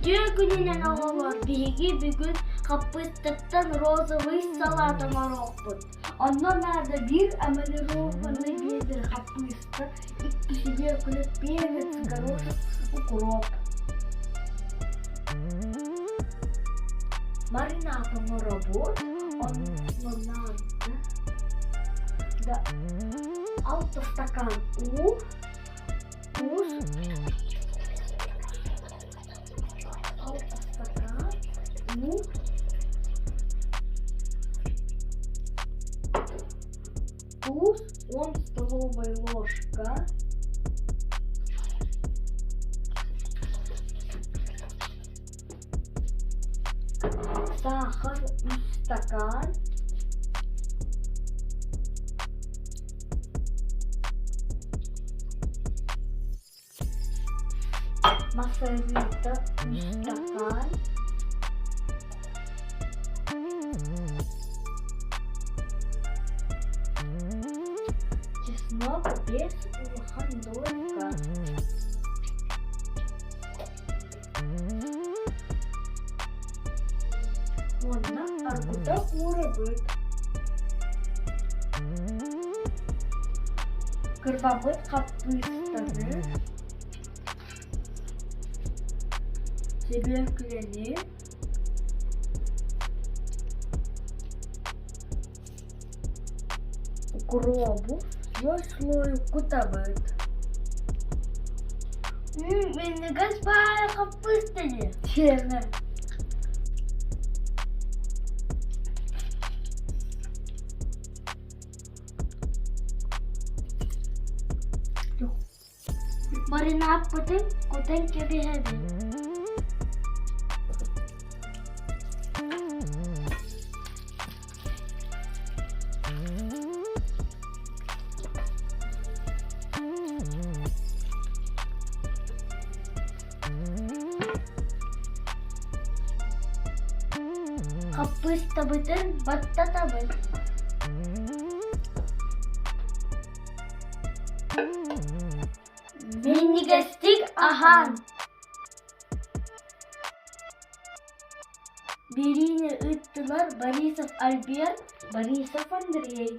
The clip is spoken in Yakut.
Үтүө күнүнэн оҕолор, биһиги бүгүн хаппыыстаттан розовый салат оҥоруохпут. Онно наада биир эмалированный биэдэрэ хаппыыста, икки сибиэкүлэ, перец, горошек, укроп. Маринад оҥоробут, онно наада алта стакан уу, туус, алта стакан уу, Туус 10 столовая ложка, сахар үс стакан, Масарыта үс стакан, чеснок без улахан долька. Уонна аргыта уурабыт. Кырбаммыт хаппыыстаны, сибиэкилэни, укробу слой слою кутабыт. Минньигэс баайы хаппыыста дии. Сиэмэ. Маринадпытын кутан кэбиһэбит. Хаппыыстабытын баттатабыт. Минньигэстик аһаан Биэриини ыыттылар Борисов Альберт, Борисов Андрей.